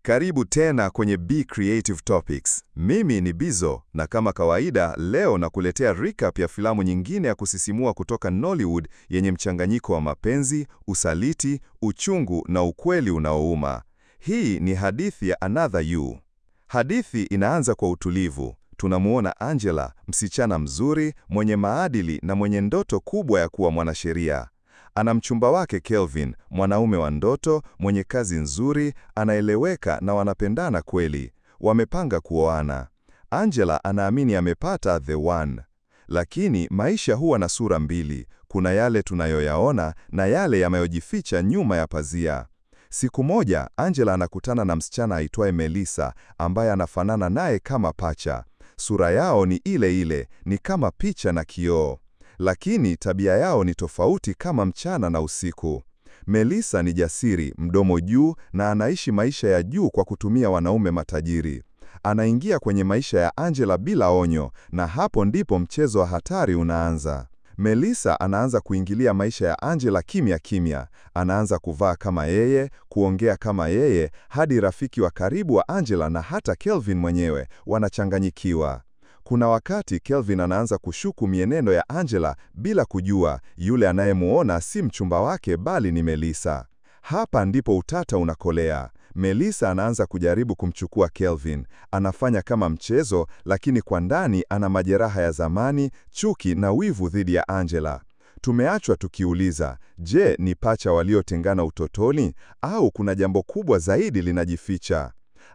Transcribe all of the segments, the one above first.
Karibu tena kwenye Be Creative Topics. Mimi ni Bizo na kama kawaida leo nakuletea recap ya filamu nyingine ya kusisimua kutoka Nollywood yenye mchanganyiko wa mapenzi, usaliti, uchungu na ukweli unaouma. Hii ni hadithi ya Another You. Hadithi inaanza kwa utulivu. Tunamuona Angela, msichana mzuri, mwenye maadili na mwenye ndoto kubwa ya kuwa mwanasheria. Ana mchumba wake Kelvin, mwanaume wa ndoto, mwenye kazi nzuri, anaeleweka na wanapendana kweli. Wamepanga kuoana. Angela anaamini amepata the one. Lakini maisha huwa na sura mbili. Kuna yale tunayoyaona na yale yanayojificha nyuma ya pazia. Siku moja, Angela anakutana na msichana aitwaye Melissa ambaye anafanana naye kama pacha. Sura yao ni ile ile, ni kama picha na kioo. Lakini tabia yao ni tofauti kama mchana na usiku. Melissa ni jasiri, mdomo juu na anaishi maisha ya juu kwa kutumia wanaume matajiri. Anaingia kwenye maisha ya Angela bila onyo, na hapo ndipo mchezo wa hatari unaanza. Melissa anaanza kuingilia maisha ya Angela kimya kimya. Anaanza kuvaa kama yeye, kuongea kama yeye, hadi rafiki wa karibu wa Angela na hata Kelvin mwenyewe wanachanganyikiwa. Kuna wakati Kelvin anaanza kushuku mienendo ya Angela bila kujua yule anayemuona si mchumba wake bali ni Melissa. Hapa ndipo utata unakolea. Melissa anaanza kujaribu kumchukua Kelvin. Anafanya kama mchezo, lakini kwa ndani ana majeraha ya zamani, chuki na wivu dhidi ya Angela. Tumeachwa tukiuliza, je, ni pacha waliotengana utotoni au kuna jambo kubwa zaidi linajificha?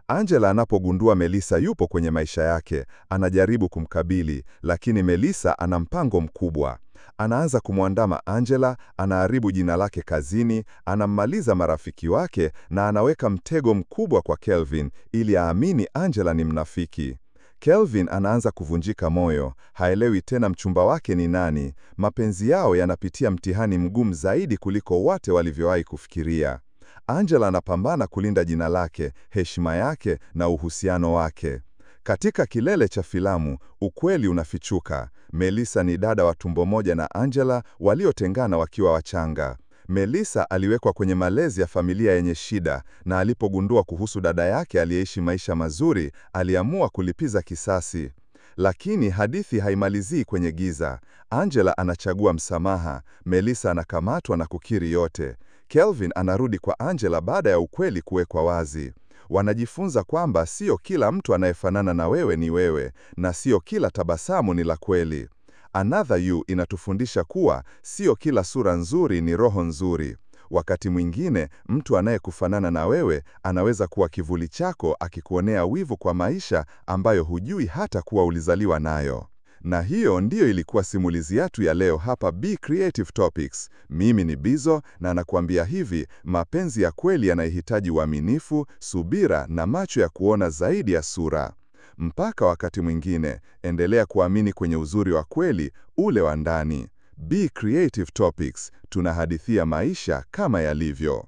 Angela anapogundua Melissa yupo kwenye maisha yake, anajaribu kumkabili, lakini Melissa ana mpango mkubwa. Anaanza kumwandama Angela, anaharibu jina lake kazini, anammaliza marafiki wake na anaweka mtego mkubwa kwa Kelvin ili aamini Angela ni mnafiki. Kelvin anaanza kuvunjika moyo, haelewi tena mchumba wake ni nani. Mapenzi yao yanapitia mtihani mgumu zaidi kuliko wote walivyowahi kufikiria. Angela anapambana kulinda jina lake, heshima yake na uhusiano wake. Katika kilele cha filamu, ukweli unafichuka. Melissa ni dada wa tumbo moja na Angela waliotengana wakiwa wachanga. Melissa aliwekwa kwenye malezi ya familia yenye shida, na alipogundua kuhusu dada yake aliyeishi maisha mazuri, aliamua kulipiza kisasi. Lakini hadithi haimalizii kwenye giza. Angela anachagua msamaha, Melissa anakamatwa na kukiri yote. Kelvin anarudi kwa Angela baada ya ukweli kuwekwa wazi. Wanajifunza kwamba sio kila mtu anayefanana na wewe ni wewe, na sio kila tabasamu ni la kweli. Another You inatufundisha kuwa sio kila sura nzuri ni roho nzuri. Wakati mwingine mtu anayekufanana na wewe anaweza kuwa kivuli chako, akikuonea wivu kwa maisha ambayo hujui hata kuwa ulizaliwa nayo. Na hiyo ndiyo ilikuwa simulizi yetu ya leo hapa Be Creative Topics. Mimi ni Bizo na nakuambia hivi, mapenzi ya kweli yanahitaji uaminifu, subira na macho ya kuona zaidi ya sura. Mpaka wakati mwingine, endelea kuamini kwenye uzuri wa kweli, ule wa ndani. Be Creative Topics, tunahadithia maisha kama yalivyo.